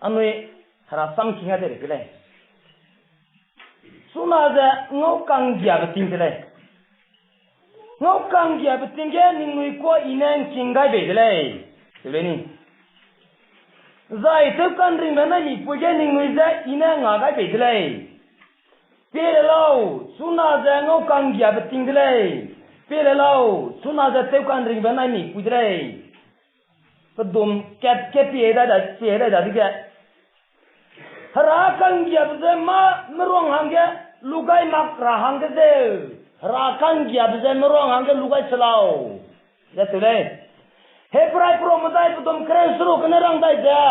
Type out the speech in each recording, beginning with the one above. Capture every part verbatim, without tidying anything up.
Anui, Hera samking a de rei ke lei. Chuna ze ngau ka'nggiabe ting de lei. Ngau ka'nggiabe ting ge ningnui kuâ I ne ngking gai bei de lei. Teu lei ni. Zai tewka'nringbe naimikpui ge ningnui je I ne nga gai bei de lei. Pie le lau, chuna ze ngau ka'nggiabe ting de lei. Pie le lau, chuna ze tewka'nringbe naimikpui de lei. Pedum kat ke pie dai da, pie dai da dege, Hera ka'nggiabe ze mâ meruang hangge lugai mak ra hangge zeu. Hera ka'nggiabe ze meruang hangge lugai se lau. Ze teu lei. Hebrai pera medai pedum kereu seruk gene rang dai ze,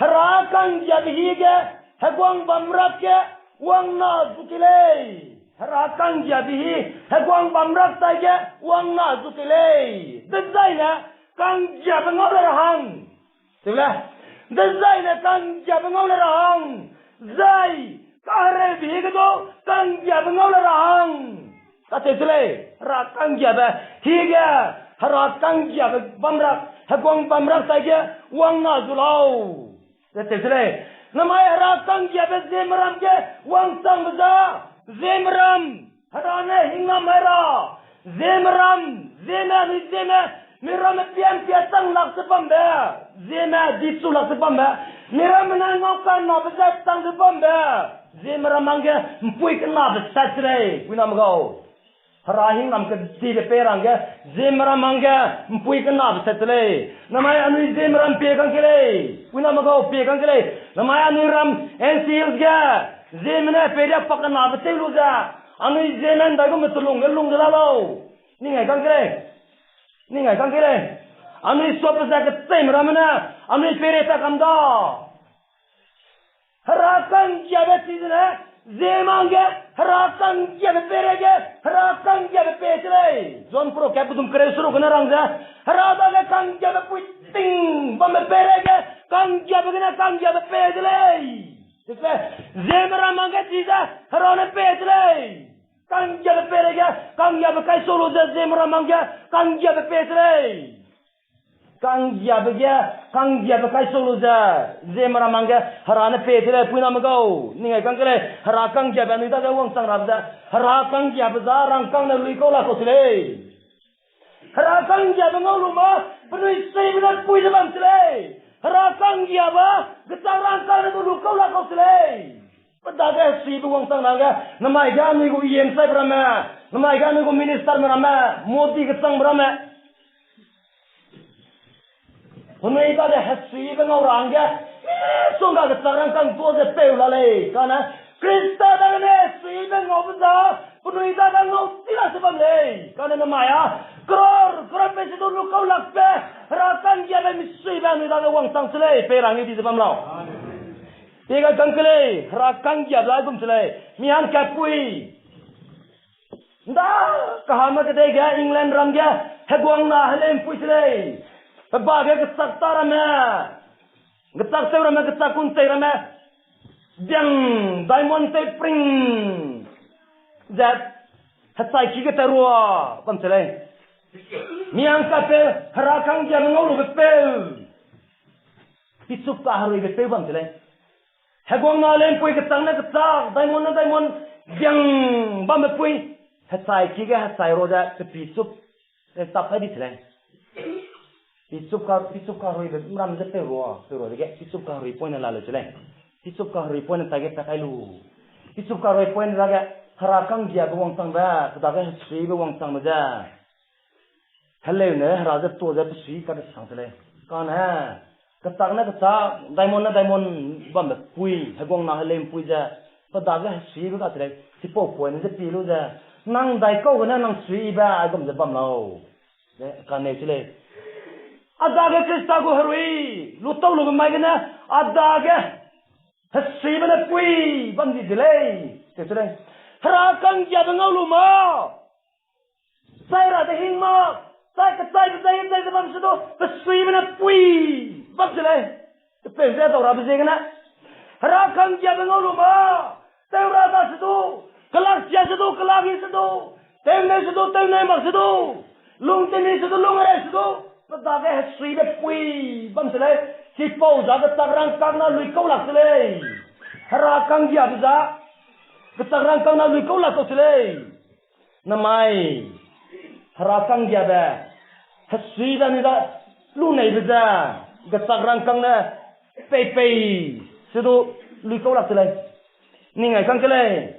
Hera ka'nggiabe hige heguang bamrak ge wangna zu kei lei. Hera ka'nggiabe hi heguang bamrak taige wangna zu kei lei. Dezaine ka'nggiabe ngau le ra hang. Teu le. Dezaine ka'nggiabe ngau le ra hang. Zai kahereube hige du ka'nggiabe ngau le ra hang. Kateu se lei, Hera ka'nggiabe hige, Hera ka'nggiabe bamrak, heguang bamrak taige wangna zu lau. Ze teu se lei, namai Hera ka'nggiabe ziemmeram ge wangchangbe za, ziemmeram, Hera ne hingnam mai ra, ziemmeram, ziemme anui ziemme, miramme piam pia chang lak ze bambe, ziemme dichu lak ze bambe, miramme ne ngau ka'nnabe ze chang ze bambe, ziemmeram hangge mpui kenabe sat se lei, puiname gau. Hera hingnam kedibe pei ra hangge, ziemmeram hangge mpui kenabe sat se lei. Namai anui ziemmeram pie kang kei lei, puiname gau pie kang kei lei. Namai anui ram N C Hills ge, ziemme ne peiria pakenabe tew lu ze, anui ziemme ndaigum me telung ge lung ze la lau. Ning ai kang kei lei. Ning ai kang kei lei. Anui suabe ze kecheime ramme ne, anui peiria ta kam da. Hera ka'nggiabe chi zene, ziemme hangge, Hera ka'nggiabe peireige, Hera ka'nggiabe pei se lei. John pera kat pedum kereu seruk gene rang ze, Hera dage ka'nggiabe puiting bambe peireige, ka'nggiabe gene ka'nggiabe pei de lei. Ze, ziemmeram hangge chi ze, Hera ne pei se lei. Ka'nggiabe peireige, ka'nggiabe kaisau lu ze, ziemmeram hangge, ka'nggiabe pei se lei. Ka'nggiabe ge, ka'nggiabe kaisau lu ze, ziemmeram hangge, Hera ne pei se lei, puiname gau, ning ai kang kei lei, Hera ka'nggiabe anui dage wangchang rabe ze, Hera ka'nggiabe za rangkâng ne luikau la kau se lei. Hera ka'nggiabe ngau lu ma, penui suibe ne pui ze bam se lei. Hera ka'nggiabe, gechang rangkâng ne du lukau la kau se lei. Pe dage hesuibe wangchang rangge, namai ge anui gu E M saibe ramme, namai ge anui gu ministerme ramme, Modi gechangbe ramme. Penui dage hesuibe ngau ra hangge, misongga gechang rangkâng tuâ ze peu la lei. Kane, Khrista dagene hesuibe ngaube za, penui dage ngau chi la se bam lei. Kane namai â, crore, crore pei se du lukau lakbe, Hera ka'nggiabe misuibe anui dage wangchang se lei, pei ra hangge di ze bam lau. Pie gai kang kei lei, Hera ka'nggiabe aigum se lei, mi hangkatpui. Nda, kahame kedei ge England ram ge, heguang na heleu'mpui se lei. Pe ba ge gechâk ta ramme, gechâk tew ramme, gechâk kuntei ramme, biang diamond tew pring ze, hechai ki ge terua bam se lei. Mi hangkatpeu, Hera ka'nggiabe ngau lube peu, pichup kaheruibe peu bam se lei. Heguang na heleu'mpui gechâk ne gechâk, diamond ne diamond, biang bambe pui, hechai ki ge hechai rua ze pe pichup, e, tap kai di se lei. Pichup ka, pichup kaheruibe ram ze peu rua, peu rua dege, pichup kaherui point ne la leu se lei. Pichup kaherui point ne taige pa kai lu. Pichup kaherui point dage, Hera ka'nggiabe wangchangbe, pe dage hesuibe wangchangbe ze heleu ne Hera ze tuâ ze pe sui kadesang se lei. Kane, gechâk ne gechâk, diamond ne diamond bambe pui, heguang na heleu'mpui ze, pe dage hesuibe ga se lei, chipau point ne ze pie lu ze, nang daikau gene nang suibe aigum ze bam lau. Ze, kaneu se lei. A dage Khrista gu herui, lutau lube mai gene, a dage hesuibe ne pui bam di de lei. Teu se lei. Hera ka'nggiabe ngau lu ma. Chai ra de hing ma, chai kechaibe chai kechai ze bam se du, pe suibe ne pui bam se lei. Pe peu ze dau rabe ziegene, Hera ka'nggiabe ngau lu ma, tew ra da se du, kelak sia se du, kelak i se du, tewnei se du, tewnei mak se du, lung temi se du, lung herei se du, Pe dage hesuibe pui bam se lei, chipau za gechak rangkâng na lui kau lak se lei. Hera kanggiabe za gechak rangkâng na lui kau lak kau se lei. Namai, hera kanggiabe, hesui da ni da, lu neibe ze, gechak rangkâng ne, peipei, se du, lui kau lak se lei. Ning ai kang ke lei.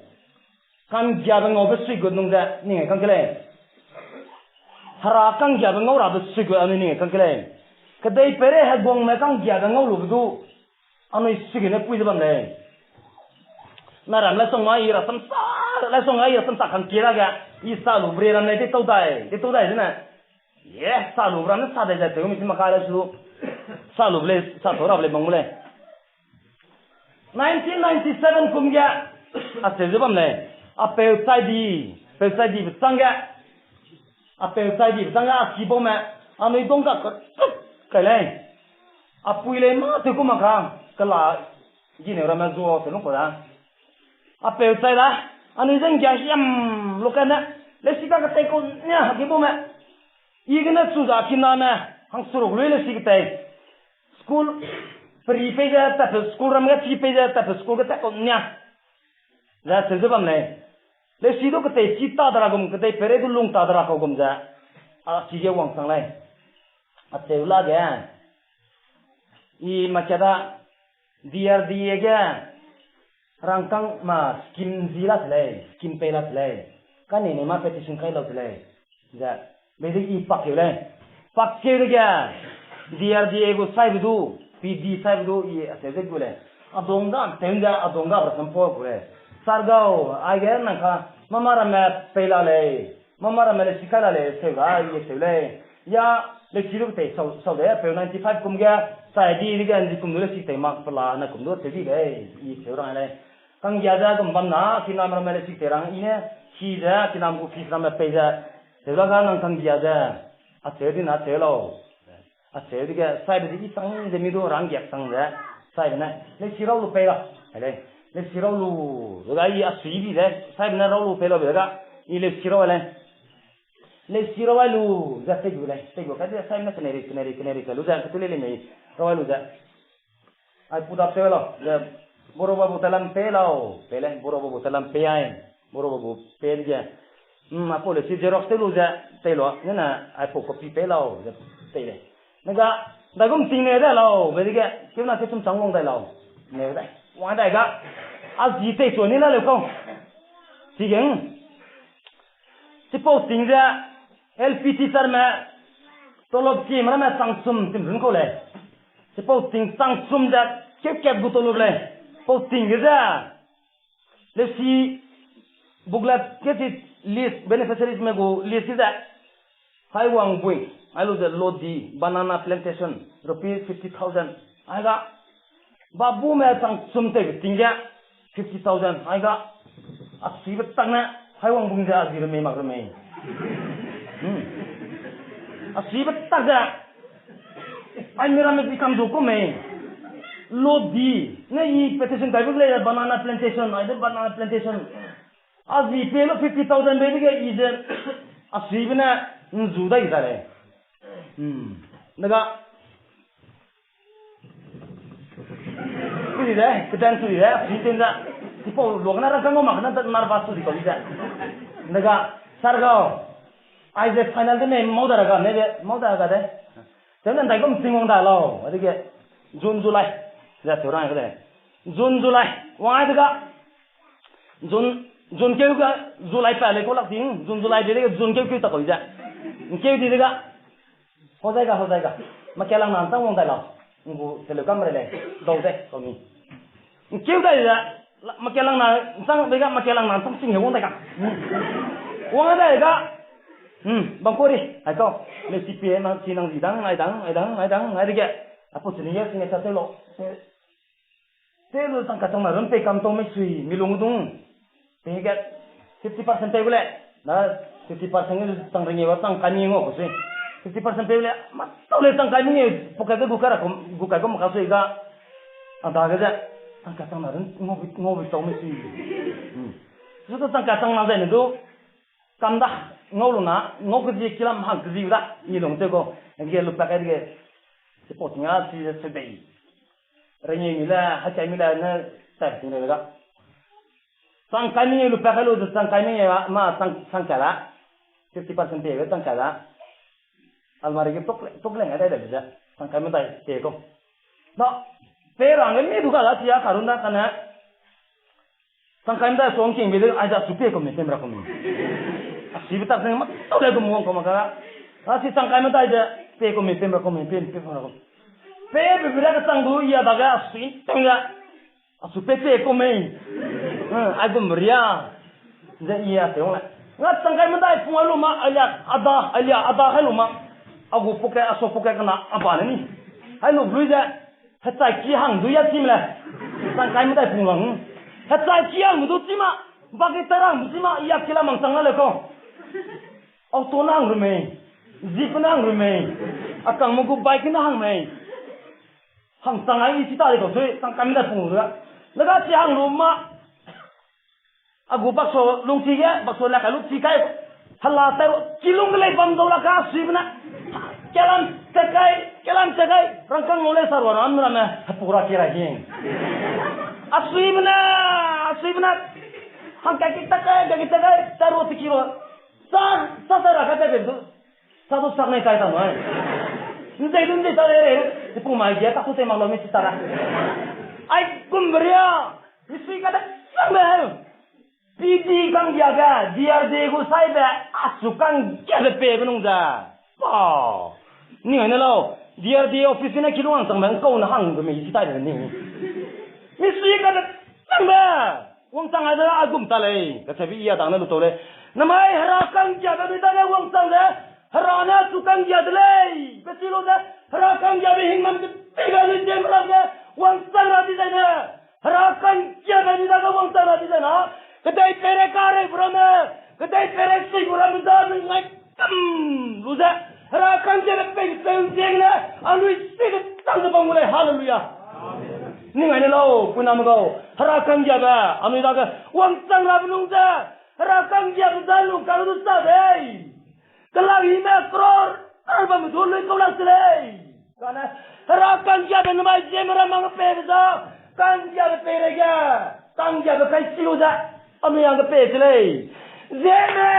Kanggiabe ngaube suigut nung ze, ning ai kang ke lei. Hera kanggiabe ngau rabe suigut anui ning ai kang ke lei. Kedeipeirei heguangme kanggiabe ngau lube du, anui suigut ne pui ze bam lei. Na ram lesong ai i rasam sa, lesong ai i rasam sa kangkie dage, i sa lu bre ram lei, de tau dai, de tau dai zene. Ye, sa lu ram ne sa dai ze, teu mi si maka le su. Sa lu lei, sa tau rap lei bang gu lei. Nineteen ninety-seven kum ge, acheu ze bam lei, apeu chai di, peu chai dibe chang ge, apeu chai dibe chang ge, a ki baume, anui dong ga ketup kai lei, apui lei mâ tew ku mak ka, kela, gineu ramme zuau se lung kau da. Apeu chai da, anui ze nggia hiam lu kane, lesi ka ketei kau nia, a ki baume. I gene chu za kiname, hangseruk lui lesi ketei. School, peri pei ze tatpe school ram ge chi pei ze tatpe school ge tat kau nia. Ze acheu ze bam lei. Lesi du ketei chi ta de ra gum, kedeipeirei du lung ta de ra kau gum ze. A ki ge wangchang lei. Acheu la ge. I makeda D R D A ge rangkâng ma scheme zi la se lei, scheme pei la se lei. Kanei nei ma petition kai lau se lei. Ze, bei de i pakkeu lei. Pakkeu dege, D R D A gu saibe du, P D saibe du, i acheu ze gu lei. Adong ga, tew ze, adong ga, rasam pau gu lei. Sir gau, aige nang ka, mama ramme pei la lei. Mama ramme lesi kai la lei, seu ga, i seu lei. Ya, lesi du tei sau, sau de, peu ninety-five kum ge, chai di dege, nzi kum du lesi tei mak pela, na kum du tei di lei, i seu rang lei. Kanggia ze gum bam na, kinam ramme lesi tei rang, i ne, hi ze, kinam gu fees ramme pei ze, seu la ga nang kanggia ze, acheu di na, acheu lau. Acheu dege, saibe ze i chang ze mi du ranggiak chang ze, saibe ne, lesi rau lu pei la, lei, lesi rau lu, ze ga i asui bi ze, saibe ne rau lu pei lau be ga, i lesi rau lei. Lesi rau ai lu, ze tei gu lei, tei gu kai ze, saibe ne keneri, keneri, keneri kai lu ze, ketu lei lei mei, rau ai lu ze. Ai pu dap tew lau, ze, boro babu talam pei lau, pei lei, boro babu talam pei ai, boro babu pei dege. Hmm, aipau lesi xerox tew lu ze, tei lu, nene, aipau copy pei lau, ze, tei lei. Nega, ndaigum ting ne de lau, be dege, keu na kechum chang wang dai lau. Ne dai, wang dai ga. A zi tei chu ni la leu kau. Chigeng. Chipau ting ze, L P teacherme, tolop kime ramme changchum tim run kau lei. Chipau ting changchum ze, keu kat gu tolop lei. Pau ting ge ze, lesi booklet ge chi list, beneficiariesme gu list ge ze, Haiwangbui, ai lu ze Lodi, banana plantation, rupees fifty thousand. Ai ga, babume changchum tewbe ting ge, fifty thousand. Ai ga, a chibe tak ne, Haiwangbui ze a zi reme mak reme. Hmm. A chibe tak ze, ai mi ramme zi kam du ku mei. Lodi, ne i petition kai bu lei banana plantation, ai ze banana plantation. A zi pei lu fifty thousand bei dege i ze, a chibe ne, nzu dai za lei. Hmm. Nega, Sui de, kedan sui de, sui tin de. Chipau luak na rangkâng mak na nervous tu di kau di de. Nega, sir gau. Ai ze final de mei mau da ra ga, mei de, mau da ra ga de. Tew ne ndaigum ting wang da lau. Adege, June, July. Ze tew rang de. June, July. Wang ai de ga. June, June keu ga, July pa le kau lak ting. June, July de, June keu keu ta kau di de. Keu di de ga. Hozai ga, hozai ga. Makelang nan chang wang dai lau. Ngu tele kam re lei. Dau de, kau ni. Nkeu dai de. Makelang nan chang, be ga makelang nan chang sing he wang dai ga. Wang dai ga. Hmm, bang kori. Ai kau. Le si pie nang si nang di dang, ai dang, ai dang, ai dang, ai de ge. Apu sini ye sini sa te lo. Te lu chang ka chang na run pei kam tau mei sui, mi lung dung. Pei ge fifty percent pei gu le. Na fifty percent ge chang ring e wa chang kai mi ngau ku sui. Fifty percent pei gu le, ma tau le chang kai mi nge, pocket ge gu kai ra kum, gu kai kum ka sui ga. A da ge ze, chang ka chang na run ngau bi, ngau bi tau mei sui. Hmm. Zu tu chang ka chang na ze ne du. Kam da. Ngau lu na, ngau kezi kilam hang kezi da, i lung te ko. Ge lu pa kai de ge. Chipau ting a chi ze se bei. Rengeu mi le, hakai mi le, ne, tai ting le ga. Chang kai mi lu pa kai lu ze chang kai mi ma, ma chang, chang kai la. Fifty percent pei be chang kai la. Almari ge tuk le, tuk le ngai dai de ze. Chang kai mi dai te ko. Na, pe rang le mi du ga la chi a karun da kane. Chang kai mi dai song king be de, ai da su pe ko mi, pe ra ko mi. A si be tak se ma, tau le du muang ko ma ka. A si chang kai mi dai de, pe ko mi, pe ra ko mi, pe, pe ra ko. Pe, pe, pe ra ka chang du, ya da ga, a si, chang ya. A su pe pe ko mei. Hmm, ai gum ria. Ze i a te wang le. Nga chang kai medai pung a lu ma, alia, ada, alia, ada hai lu ma. A gu poke, a so poke kana, a ba ne ni. Hai lu blui ze. Hechai ki hang du ya chim le. Chang kai medai pung lang. Hechai ki hang du chim a. Ba ke tarang du chim a, ya kila mang chang na le ko. Auto na hang ru mei. Jeep na hang ru mei. A kang me gu bike na hang mei. Hang chang ai i chi ta de kau sui, chang kai medai pung lu da. Lega chi hang lu ma. A gu bakso lung chi ge, bakso la kai lu chi kai. Hala tai ru, kilung de lei bam dau la ka sui bena. Kelam te kai, kelam te kai. Rangkang ngau lei sa ru ram ram me, hepu ra ki ra hi. A sui bena, a sui bena. Hang kai ki ta kai, kai ki ta kai, ta ru ti ki ru. Sa, sa, sa ra ka te be du. Sa du sak nei kai ta mai. Nzei du nzei ta le re. Ti pu mai ge ta ku te mak lo mi si ta la. Ai gum beria. Mi sui ka de sang be. P D kang gia ge, D R D gu sai be, a su kang gia de pe be nung ze. Pa. Ni ngai ne lau. D R D office ne kilung ang chang be, kau na hang be mi si ta de ni. Mi sui ka de sang be. Wangchang ai de a gum ta lei, kacheube i a dang ne lu tau lei. Namai hera kanggiabe mi dage wangchang ze, hera ne achu kanggia de lei. Pe chi lu ze, hera kanggiabe hingnam de peibe lui ze mram ze, wangchang ra di zai ne. Hera kanggiabe mi dage wangchang ra di zai na. Kedei pere karei bu ramme, kedei pere sui bu ramme za mi ngai kam lu ze, hera kanggiabe pei peu ziegene, anui sui de chang ze bam gu lei. Haleluya. Ning ai ne lau, puiname gau. Hera kanggiabe, anui dage, wangchang rabe nung ze, hera kanggiabe za lung ka lu du sa dei. Kelak hime crore, crore bamme du lui kau lak se lei. Kane, hera kanggiabe namai ziemme ramme hangge peibe za, kanggiabe peireige, kanggiabe kai chi lu ze, anui hangge pei se lei. Ziemme,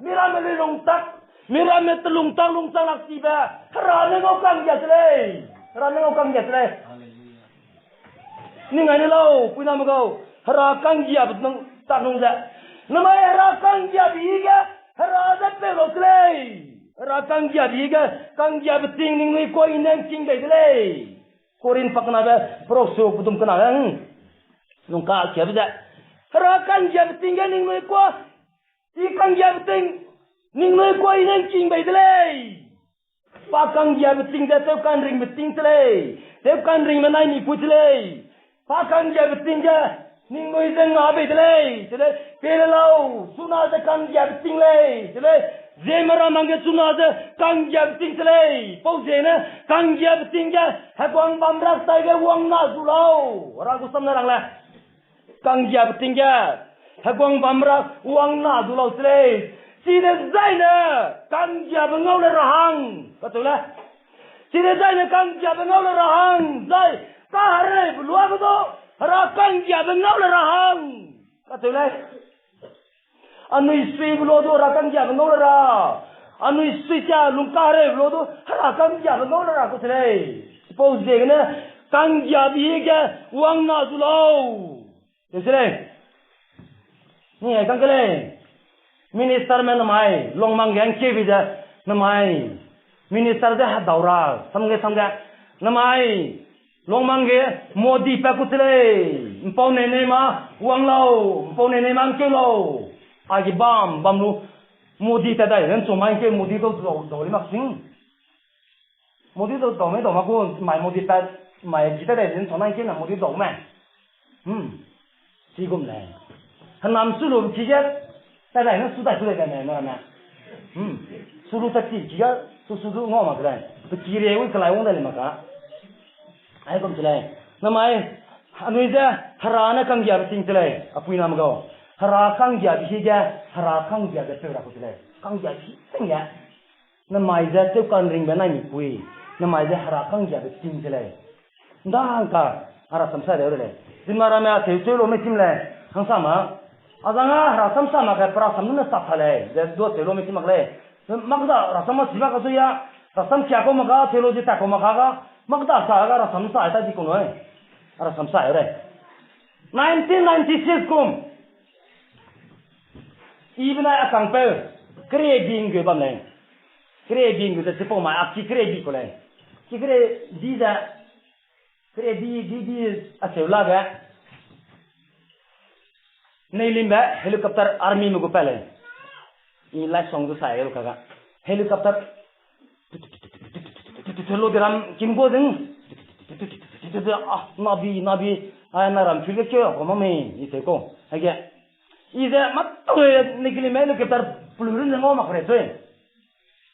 mi ramme lui lungtak, mi ramme telungtak lungchang lak chibe, hera ne ngau kanggia se lei. Hera ne ngau kanggia se lei. Ning ai ne lau, puiname gau, hera kanggiabe nung, tak nung ze. Namai hera kanggiabe hige, hera ze peu lau se lei. Hera kanggiabe hige, kanggiabe ting ningnui kuâ i ne ngking bei de lei. Korinth pakenabe, perok su pedum kenabe, nung kakiabe ze. Hera kanggiabe ting ge ningnui kuâ, i kanggiabe ting, ningnui kuâ i ne ngking bei de lei. Pa kanggiabe ting ze tew kanringbe ting se lei, tew kanringme nai mi pui se lei. Pa kanggiabe ting ze, ningnui ze nga bei de lei, se lei, pe le lau, chuna ze kanggiabe ting lei, se lei, ziemme ramme hangge chuna ze kanggiabe ting se lei, pau ziegene, kanggiabe ting ge, heguang bam rak tai ge wang na zu lau, hera gu sam ne rang le. Kanggiabe ting ge, heguang bam ra wang na du lau se lei. Chidezai ne, kanggiabe ngau le ra hang, kacheu le. Chidezai ne kanggiabe ngau le ra hang, zai, kahereube luage du, hera kanggiabe ngau le ra hang, kacheu lei. Anui suibe lu du hera kanggiabe ngau le ra. Anui sui tia lung kahereube lu du hera kanggiabe ngau le ra kacheu lei. Chipau ziegene kanggiabe hige wang na zu lau. Teu se lei. Ni ai kang ke lei. Ministerme namai, lungmang ge ngkeu bi ze namai. Minister ze hedau ra, samge samge. Namai, lungmang ge, Modi pa ku se lei. Mpau nei nei ma, wang lau, mpau nei nei ma ngkeu lau. Agi bam, bam lu. Modi ta dai, ren chu mai ngkeu Modi dau, dau, dau li mak sing. Modi dau, dau mei dau ma ku, mai Modi ta, mai gi ta dai, ren chu mai ngkeu na Modi dau me. Hmm. Chigum lei. Hênam su lu ki ge, ta dai ne su dai su dai dai ne, na ne. Hmm. Su lu ta ki ki ge, su su du ngau mak ge dai. Pe ki re wi kelai wang dai le mak ka. Aigum se lei. Namai, anui ze, hera ne kanggiabe ting se lei, a puiname gau. Hera kanggiabe hige, hera kanggiabe peu ra ku se lei. kanggia chi ting ge. Namai ze tewkanringbe nai mi pui, namai ze Hera kanggiabe ting ze lei. Nda hangka, a rasam sai de lei. Zimna ramme a teu teu lo me tim lei. Hangsama. A zanga Hera sam sa mak ge, pe rasam ne sa ta lei. Ze du teu lo me tim mak lei. Mak da rasam ma si mak ka zu ya. Rasam kia kau mak ga, theology ta kau mak ga. Mak da sa ga rasam sa ta di kau noi. A rasam sai lei. Nineteen ninety-six kum. I benai a kangpeu, kere bing gu bam lei. Kere bing gu ze chipau mai a ki kere bi ku lei. Ki kere di ze, kere di, di, di, a seu la ge. Neilimbe helicopter army me gu pa lei. I lai song du sai el ka ga. Helicopter Loderam kin go ding. Ah, nabi, nabi. Ai, na ram fil ke keu ko mame, i te ko. Age. I ze matau ne kili me helicopter pulu rin ze ngau mak re toi.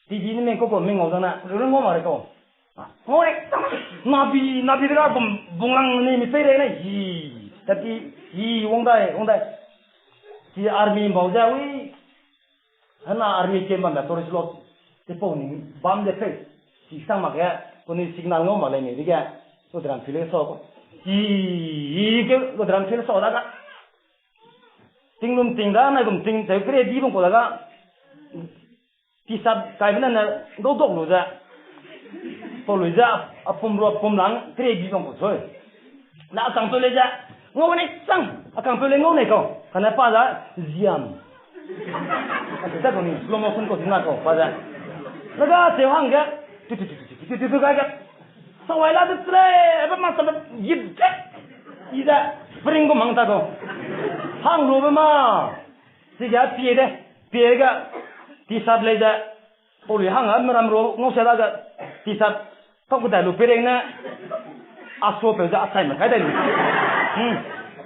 T V ne me ko ko me ngau zang na, pulu rin ngau mak re ko. Ngau re, nabi, nabi de ga bum, bunglang ni mi pei re na, hi. Tapi, hi, wang dai, wang dai. Ti army bau ze, ui. Hena army camp bam da tourist lodge. Te pau ni bam de pe. Si sang mak ge, ko ni signal ngau mak lei ni dige. Loderam fil so ko. Ki, ki ke Loderam fil so da ga. Tinglum ting da, nai gum ting, te kre di bang ko da ga. Ti sap kai bena ne, do dok lu ze. Ko lu ze, a pum ro, a pum lang, kre di bang ko soi. Na a kang to le ze, ngau ne sang, a kang to le ngau ne ko. Kana pa za, ziam. A te ta ko ni, slow motion ko sina ko, pa za. Na ga te hang ge, tu, tu, tu, tu, ga ga. Sawai la de tre, ebe ma sa be, yip ge. I za, spring ko mang ta ko. Hang lu be ma. Sige, pie de, pie ga. Ti sap le ze. Pau lui hang a meram ro ngau sia da ga, ti sap, kau kedai lu pereng ne, a suapeu ze a chai me kai dai lu. Hmm.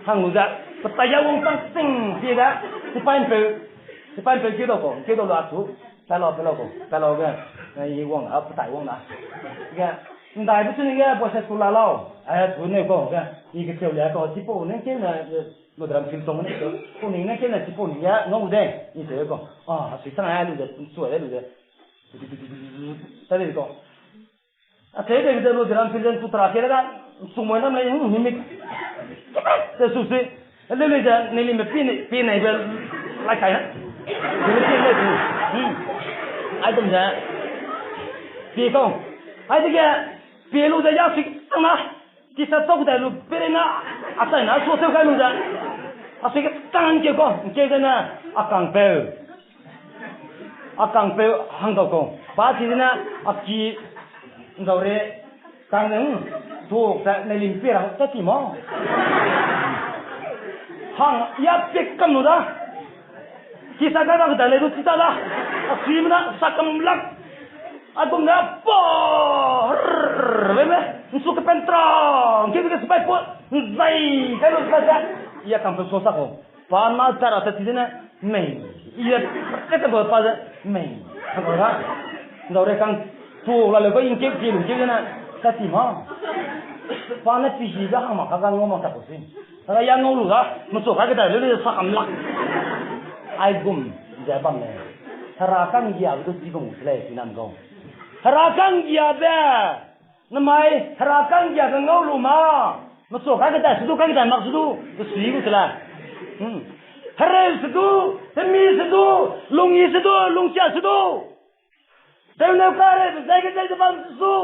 Hang lu ze, petai ya wang tang ting, ti da, sipai peu, sipai peu keu dau ko, keu dau lu a su, pa lau, pa lau ko, pa lau ge, eh, i wang a, petai wang da. Ge, ndai bu chu ni ge, boys high school la lau, eh, tu ne ko, ge, i ke cheu le ko, ti pau ne keu ne, eh, Loderam fil tong ne, ko ni ne keu ne, ti pau ni ge, ngau de, i se ko, ah, a sui tang a lu de, su a lu de. Tadi ko. A tei de de Loderam fil den tu tra ke da, sumoi nam lei, hmm, himik. Te su si. Le le ja, ne li me pi ne, pi ne be, lai kai na. Ne li pi ne tu. Hmm. Ai tum ja. Pi ko. Ai de ke, pi lu ja ya si tang na. Ti sa tok da lu pere na, a sai na so se kai lu da. A se ke tang ke ko, ke de na, a kang peu. A kang peu hang dau ko. Pa ti de na, a ki ndau re, kang ne, hmm, tu, ta ne lim pe ra, ta ti mo. Hang, ya pe kam lu da. Ki sa kai ba ke da le du ti ta da. A sui me na, sa kam lak. A gum na, pa, rrr, be be, nsu ke pen tra, ke ke sipai po, nzai, kai lu sa sa. Ya kam pe so sa ko. Pa na ta ra ta ti de ne, mei. Ya, ke ta ko pa de, mei. Ka ko ga. Ndau re kang, tu la le ko in ke ke lu ke na, ta ti ma. Pa na pi si ga hang ma ka ga ngau ma ta ko si. Ka ya ngau lu da, me so ka ke da le le sa kam lak. Ai gum, ze bam le. Hera kanggiabe du di gum se lei, tinam gau. Hera kanggiabe. Namai, Hera kanggiabe ngau lu ma. Me so ka ke da se du, ka ke da mak se du, ke sui gu se la. Hmm. Hereu se du, hemi se du, lungyi se du, lungsia se du. Tewneu ka re, zai ke zai ze bam se du.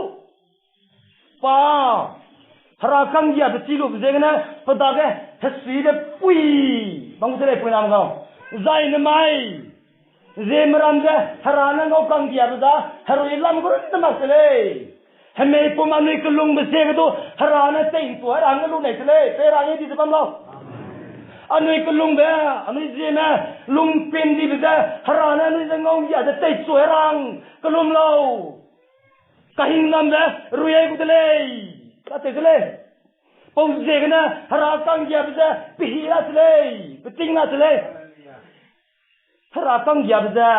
Pa, Hera kanggiabe chi lube ziegene, pe dage, hesuibe pui, bang gu de lei pui nam gau. Zai ne mai, ziemme ram ze, Hera ne ngau kanggiabe da, herui lam gu runne mak se lei. Hemei pum anui kelungbe ziege du, Hera ne tei tu, Hera ne lu nei se lei, pe Hera ne di ze bam lau. Anui kelungbe, anui ziemme, lungpin dibe ze, Hera ne anui ze ngau nggia ze tei chu Hera, kelum lau. Kahingnambe ruiai gu de lei, ka tei de lei. Pau ziegene Hera kanggiabe ze pehi la se lei, peting la se lei. Hera kanggiabe ze.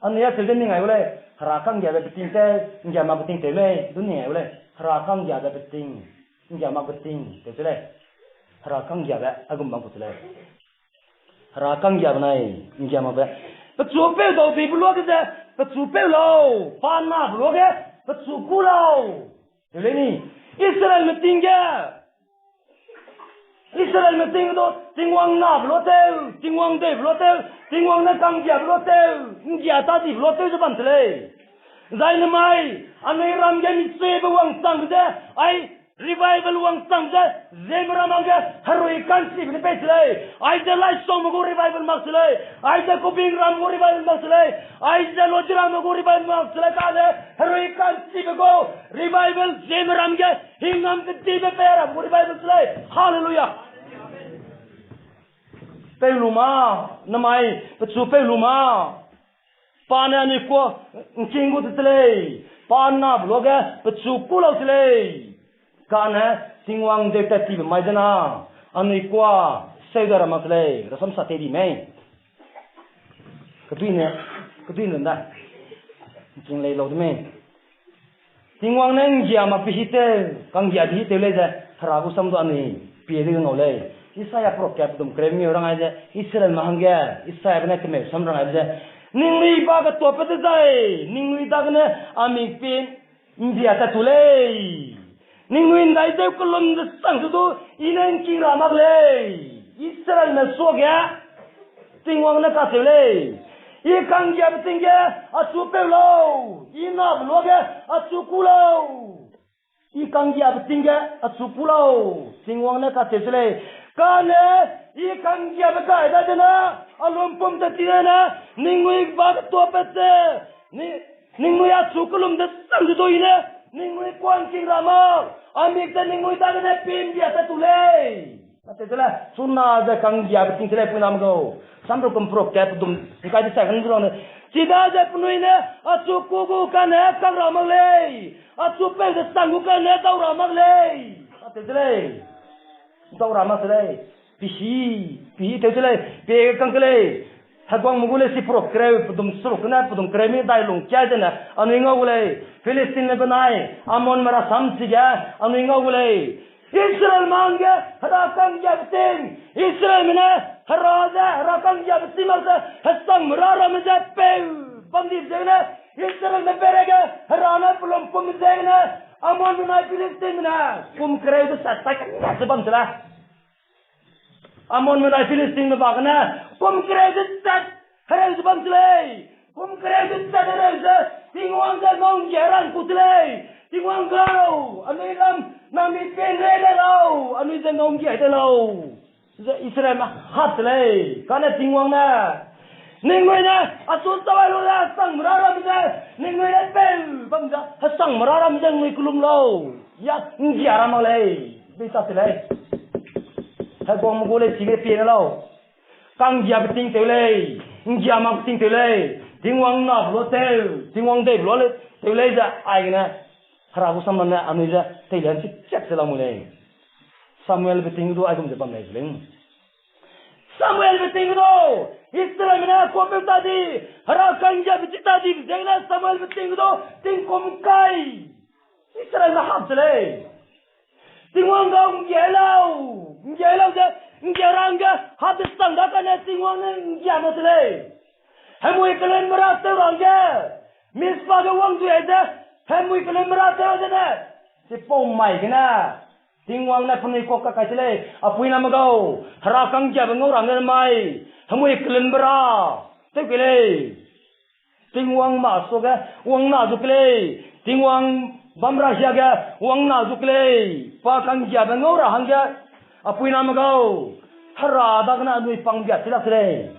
Anui a teu de ning ai gu lei, Hera kanggiabe peting te, nggia mak peting tew lei, du ning ai gu lei. Hera kanggiabe peting, nggia mak peting tew se lei. Hera kanggiabe, a gum bam ku se lei. Hera kanggiabe nai, nggia makbe. Pechu peu dau dibe luage ze, pechu peu lau, pa nabe luage, pechu kû lau. Teu lei ni, Israelme ting ge, Israelme ting du, Tingwang nabe luateu, Tingwang deibe luateu, Tingwang ne kanggiabe luateu, ’nggia tadibe luateu ze bam se lei. Zai nemai, anui ram ge misuibe wangchangbe ze, ai revival wangchang ze, Zeme ram hangge herui ka'nchibe ne pei se lei. Aize Laisongme gu revival mak se lei. Aize Kubingramme gu revival mak se lei. Aize Lojiramme gu revival mak se lei. Kane herui ka'nchibe gu revival Zeme ram ge hingnam kedibe pei rabe gu revival se lei. Hallelujah. Peu lu ma, nemai, pechu peu lu ma. Pa ne anui kuâ ’ngking gu de se lei. Pa nabe luage pechu kû lau se lei. Kane Tingwang deu tat tibe mai zena, anui kuâ seu da ra mak se lei. Rasam sa tei di mei. Kedui ne, kedui ne da. ’Ngking lei lau de mei. Tingwang ne ’nggia mak pehî tew, ka'nggiabe hî tew lei ze, Hera gu sam du anui pie dege ngau lei. Isaia prophet pedum kereu mengeu rang ai ze, Israelme hangge, Isaiabe ne kemeu sam rang aibe ze, ningnui ba ketuapat dezai, ningnui dagene a mik pie ’mbia tat tu lei. Ningnui ’ndaizeu kellum ze chang se du, I ne ’ngking ra mak lei. Israelme suage, Tingwang ne kacheu lei. I ka'nggiabe ting ge achu peu lau, I nabe luage achu kû lau. I ka'nggiabe ting ge achu kû lau, Tingwang ne kacheu se lei. Kane I ka'nggiabe gai dadene, a lumpum tat ti dene, ningnui ba ketuapat ze, ni, ningnui achu kellum ze chang ze du I ne, ningnui kuâ ’ngking ra mak, a mik ze ningnui dagene pie ’mbia tat tu lei. Kacheu se lei, chuna ze ka'nggiabe ting se lei puiname gau. Samru kum prophet pedum ’ngkai dese kane zu rang ne, chidaze penui ne achu kû gu kane kang ra mak lei, achu peu ze chang gu kane dau ra mak lei. Kacheu se lei. Dau ra mak se lei. Pehî, pehî tew se lei. Pie kang ke lei. Heguangme gu lei si prophet kereu, pedum seruk gene pedum kereu mi dai lung kia zene anui ngau gu lei. Philistinme benai Amonme rasam chige anui ngau gu lei. Israelme hangge Hera ka'nggiabe ting, Israelme ne Hera ze, Hera ka'nggiabe ting mak ze, hesangme ra ramme ze peu bam di ziegene, Israelme peireige Hera ne pe lumpum ziegene, Amonme nai Philistinme ne kum kereu ze sat tai kena ze bam se lei. Amonme nai Philistinme ba gene, kum kereu ze sat hereu ze bam se lei. Kum kereu ze sat hereu ze, Tingwang ze ngau ’nggia rang ku se lei. Tingwang gau, anui lam, nang mi pie ’nrei dai lau, anui ze ngau ’nggia dai lau. Ze Israelme hap se lei, kane Tingwang ne, ningnui ne achu chawai lu ze hesangme ra ramme ze, ningnui ne peu bam ze hesangme ra ramme ze ningnui kellum lau. Ya, ’nggia ra mak lei, bei sa se lei. Heguangme gu lei chige pie ne lau. Ka'nggiabe ting tew lei, ’nggia mak ting tew lei, Tingwang nabe luateu, Tingwang deibe luateu lei ze aigene, Hera gu sam ne anui ze teilia ’nchi chiak ze lamui lei. Samuelbe ting du aigum ze bam lei ze lei. Samuelbe ting du, Israelme ne kuâpeu ta di, Hera ka'nggiabe chi ta di ziegene Samuelbe ting du, tingkum kai Israelme hap se lei. Tingwang gau ’nggia lau, ’nggia lau ze, ’nggia ra hangge, hap desang da kane Tingwang ne ’nggia mak se lei. Hemui kelunbe ra tew ra hangge, Mizpa ge wang dui ai ze, hemui kelunbe ra tew ra zene, chipau mai gene, Tingwang ne penui kuak kakai se lei, a puiname gau, Hera ka'nggiabe ngau ra hangge mai, hemui kelunbe ra tew kei lei. Tingwang mâ suage wang na zu ke lei, Tingwang bam ra hiage wang na zu ke lei, pa ka'nggiabe ngau ra hangge, a puiname gau, Hera dagene anui pang bia chi lak se lei.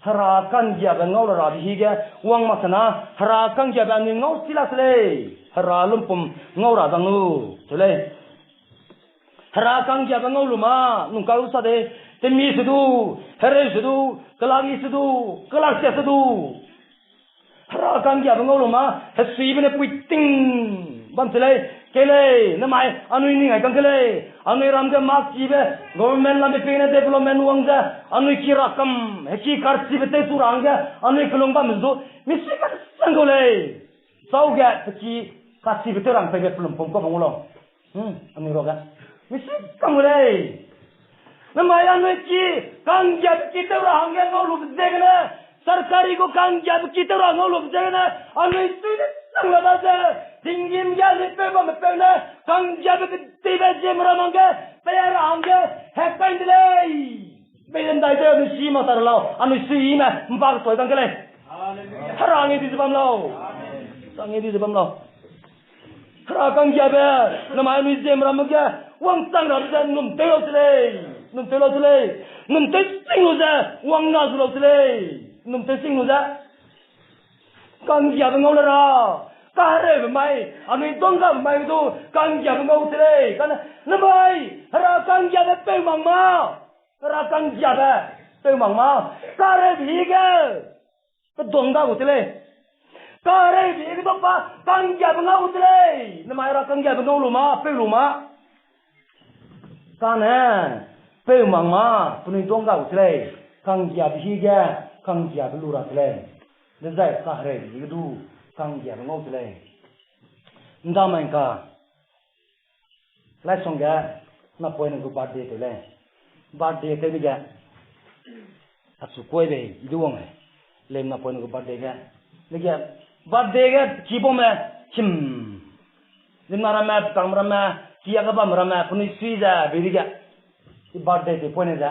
Hera ka'nggiabe ngau ra rabe hige wang mak sena, Hera ka'nggiabe anui ngau chi lak se lei. Hera lumpum ngau ra dang lu, se lei. Hera ka'nggiabe ngau lu ma, nungkau sa de, temi se du, hereu se du, kelak i se du, kelak sia se du. Hera ka'nggiabe ngau lu ma, hesuibe ne puiting bam se lei, kei lei, nemai, anui ning ai kang ke lei, anui ram ge mâ kibe, government lam pe pene development wang ze, anui ki rakam, heki karchibe tew tu ra hangge, anui kelung bam se du, misi kasang kau lei. Chau ge, peki kachibe tew rang peibe pelum pum kau bang lau. Hmm, anui ruage. Misi kam gu lei. Namai anui ki, ka'nggiabe ki tew ra hangge ngau lube ziegene, Sarkari gu kanggiabe ki tew ra ngau lube ziegene, anui sui de sang la da ze, tinggîm ge anui peu bamme peu ne, kanggiabe kedibe ziemme ra mang ge, pei ra hangge, hek kai de lei. Bei de ndai ze anui si mak ta ra lau, anui suime, mba ketoi kang ke lei. Hera ngeu di ze bam lau. Hera ngeu di ze bam lau. Hera kanggiabe, namai anui ziemme ramme ge, wangchang rabe ze num tew lau se lei. Num tew lau se lei. Num tew sing lu ze, wang na zu lau se lei. Num tew sing lu ze. Kanggiabe ngau le ra. Kahereube mai, anui donggabe mai du, kanggiabe ngau se lei. Kane, namai, hera kanggiabe peu mak ma. Hera kanggiabe peu mak ma. Kahereube hige. Pe dongga gu se lei. Kahereube hige du pa, kanggiabe ngau gu se lei. Namai hera kanggiabe ngau lu ma, peu lu ma. Kane, peu mak ma, penui dongga gu se lei. Kanggiabe hige, kanggiabe lu ra se lei. Dezai kahereube hige du, kanggiabe ngau se lei. Ndamai ka. Laisong ge, napoine gu birthday tew lei. Birthday tew dege, achu kuai bei, i du wang lei. Lem napoine gu birthday ge. Dege, birthday ge, ki baume, chim. Limna ramme, petang ramme, ki age bam ramme, penui sui ze, bei dege. I birthday tewpoine ze.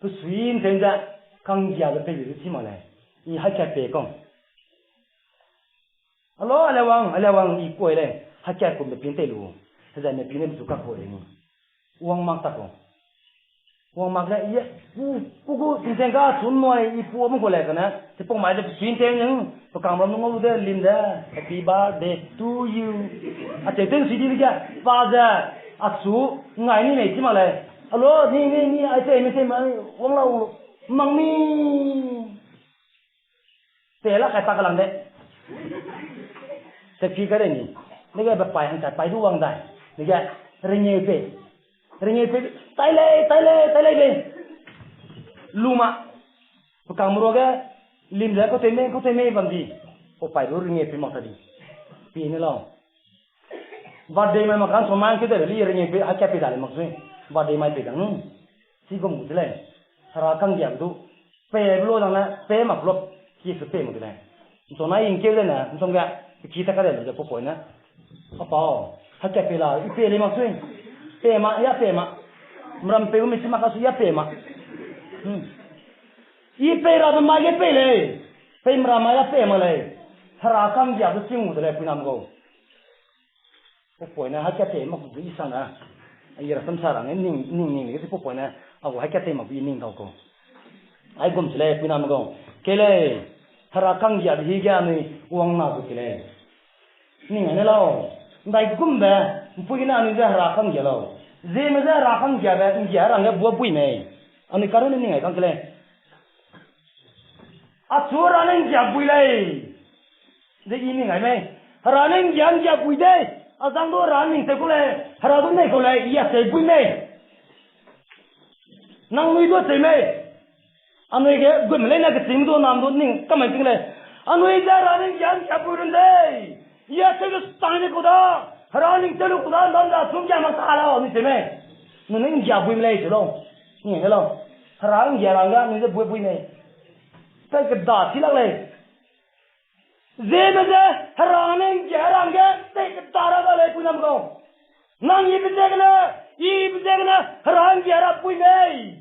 Pe sui nteu ze, kanggiabe pei bei du chi mak lei. I haikat pei kau. Alo, alewang, alewang, i kuai lei. Haikat kum mepin tei lu. Hezai mepin ne bechu kakua lei ni. Wang mak ta kau. Wang mak le, i, ku, ku, ku, tingteng ka, chun noi, i pu am ku lei kane. Chipau mai ze pe sui nteu nung, pe kangram nung lu de, lim de. Happy birthday to you. Acheu tew sui di ge, pa ze, achu, ngai ni mei chi mak lei. Alo, ni, ni, ni, ai tei, mi tei, ma, wang lau, mang ni. Te la kai tak lang de. Te pi kai de ni. Nege be pai hang kai pai du wang dai. Nege ringeu pe. Ringeu pe. Tai lei, tai lei, tai lei be. Lu ma. Pe kang mrua ge. Lim ze kau te mei, kau te mei bam di. O pai du ringeu pe mak ta di. Pi ne lau. Birthday mai mak kan so mai ke de li ringeu pe, a kia pe da le mak sui. Birthday mai pe dang. Chi gum gu de lei. Hera kanggiabe du. Pe belo dang le, pe mak lo. Ki se pe mak de lei. Nso na ingkeu de ne, nso ge, ki ta ka de le, pau pau ne. Apau, ha kia pe la, i pe le mak sui. Pe ma, ya pe ma. Mram pe gu mi chi mak ka sui, ya pe ma. Hmm. I pei rabe mai ge pei lei. Pei mra mai la pei mak lei. Hera kanggiabe ching gu de lei, puiname gau. Pau pau ne, ha kia tei mak gu i sang na. I rasam sa rang, ning, ning, ning, ge pau pau ne, a gu ha kia tei mak gu i ning dau kau. Aigum se lei, puiname gau. Kei lei, Hera kanggiabe hi ge anui wang na gu kei lei. Ning ai ne lau. Ndaigumbe, mpui gene anui ze Hera kanggia lau. Zeme ze Hera kanggiabe, nggia rangge bua bui mei. Anui karune ning ai kang kei lei. Achu Hera ne nggia bui lei. Ze i ning ai mei. Hera ne nggia, nggia bui dei. Azang du Hera ning tew ku lei. Hera du nei ku lei. I a tei bui mei. Nangnui du tei mei. Anui ge gum leine kechîng du nam du ning kamai ting lei. Anui ze Hera ne nggia, nggia bui run dei. I a tei lu sang ne ku da. Hera ning tew lu ku da, ndam da, chu nggia mak ta lau, anui tei mei. Nune nggia bui mei lei, chu lau. Ning ai ne lau. Hera nggia rangge, anui ze bui bui mei. Tei keda chi lak lei. Zeme ze Hera ne nggia rangge, tei keda ra ga lei, puiname gau. Nang ibe ziegene, ibe ziegene, Hera nggia ra bui mei.